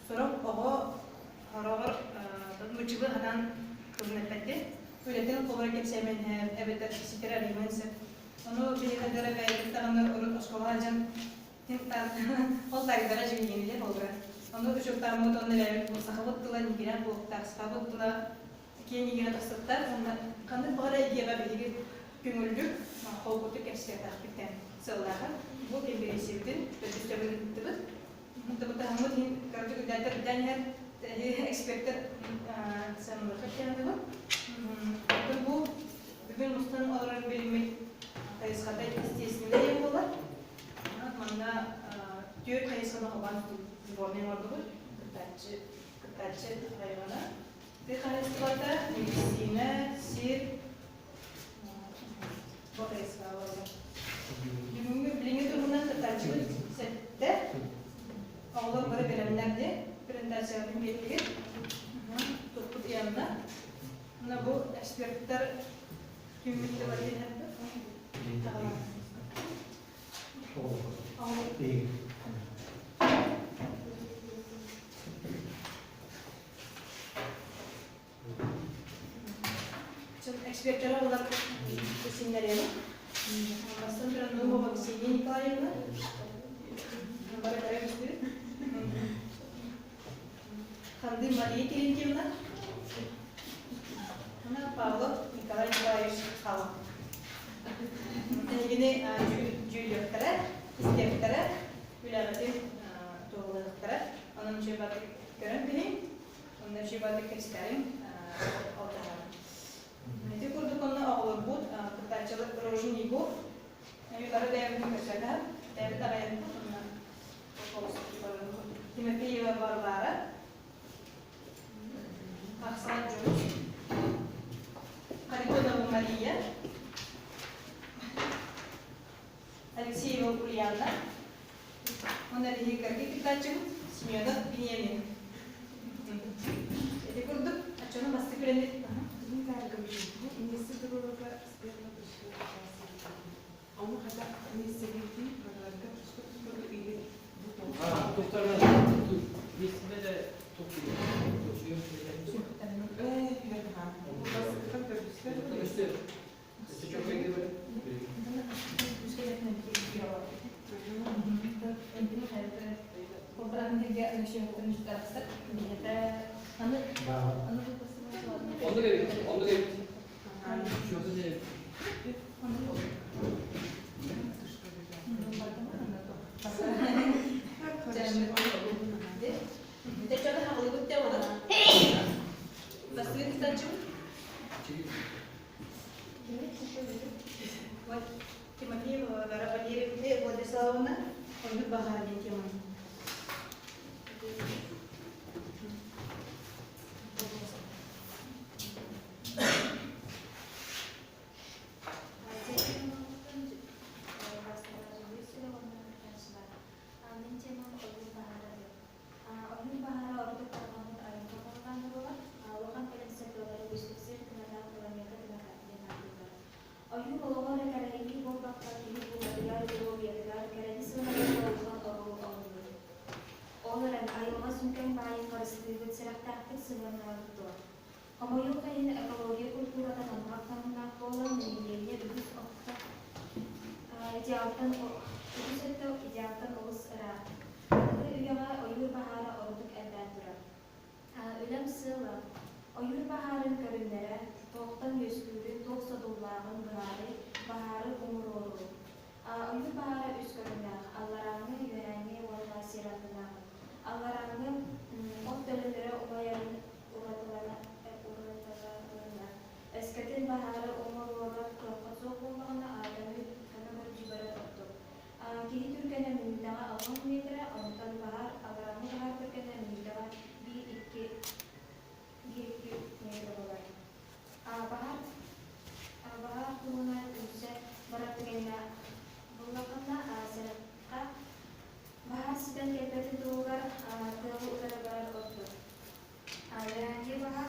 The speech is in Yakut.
Сорох оҕо хороҕор нууччалыы хатан тылын эппэттин, үлэтин холоро кэпсээмэн иһэр эбэтэр ситэр арыйыман сөп. Ону биһиэхэ бэйэбит даҕаны урут оскуолаҕа дьон ол тайдара дьиҥҥинилэр олорор. Ону учуоттааммыт онно бэйэбит бу сахабыт тыла ньигирэх буолуохтаах, сахабыт тыла киэҥ ньигирэ тахсыттар уонна ханнык баҕарар эйгэҕэ биһиги көҥүллүк, холкутук кэпсиэхтээхпиттэн сыаллааҕа. Бу кэмпириэнсийэбитин төрдүс төгүл ыыттыбыт. Табытаһыммыт иһин кырдьык үрдээтэр үрдээн иһэр экспертэр сыаналыахха кыһанныбыт. Оттон бу бүгүн мустан олорор билиммит хайысхата естественнэй диэн буолар. Манна түөрт хайысханы холбоон сборнай оҥордубут. Кыттааччы, кыттааччы района. Тыа хаһаайыстыбата, медицина, сир, бу хайысха олорор. Бүгүҥҥү билиҥҥи туругунан кыттааччыбыт сэттэ. Оҕолор бары бэлэмнэр диэн презентациябытын биэрдигит. Туппут ыйанна. Мына бу эксперттэр түммүт тыла диэн Эксперттэрэ олар синнэриэҕэ. Бастан туран Наумова Ксения Николаевна. Бары көрө түстүбүт. Ханды Мария Терентьевна. Она Павлов Николай Николаевич Халов. Эһигини дьүүллүөхтэрэ, истиэхтэрэ, үлэҕитин туоһулаһыахтара. Онон үчүгэй баҕатык көрөн билиҥ, онно үчүгэй баҕатык кэпсэтэрим ол таһаарым. Ити курдук онно оҕолорбут кыттааччылар Рожин Егор, бары бэйэбитин көрсөтөһөн, бэйэбит аҕайарбыт онно Тимофеева Варвара, Ахсаан Дьулус, Харитонова Мария, Алексеева Ульяна, уонна биһиги кыргый кыттааччыбыт Семенов Вениамин. Ити курдук, оччону бастакы үлэни Ону хата миэстэлиирдии барыларга туспа-туспа или бу Оннук эбит. Тимофеева Варвара Валерьевна Владиславовна, оннук баһаар диэн теманы. Мин темам ойуур баһаара диэн. Ойуур баһаара ордук тарҕаммыт айылҕа халлаана буолар. Улахан кэлимсэ тыалары үгүстүк сир тыҥатаах планета тыҥата диэн ааттыыллар. Ойуур олоҕо эрэ кэрэһилии буолбакка, киһи буоларыгар, доруобуйатыгар, кэрэни сыаналыырга улахан оруолу оонньуур. Ол эрэн, айылҕа сүҥкэн баайын харыстыыбыт, сэрэхтээхтик сыһыаннаһабыт дуо? Хомойуох иһин, экология культурата намыһах таһымнаах буолан, нэһилиэнньэ үгүс өттө идеалтан үгүс өттө идеалтан олус ыраах. Аныгы үйэҕэ ойуур баһаара ордук элбээн турар. Үлэм сыала: ойуур баһаарын көрүҥнэрэ, туохтан үөскүүрүн, туох содуллааҕын быһаарыы, баһаары умуруоруу. Ойуур баһаара үс көрүҥнээх: алларааҥҥы, үөһээҥҥи уонна сир аннынааҕы. Алларааҥҥы от төлөнөрө умайарын уратыланар. Өскөтүн баһаары умуруорар кыахха суох буоллаҕына, көмө көрдүү барар ордук. Киһи түргэнэ мүнүүтэҕэ 60 метр.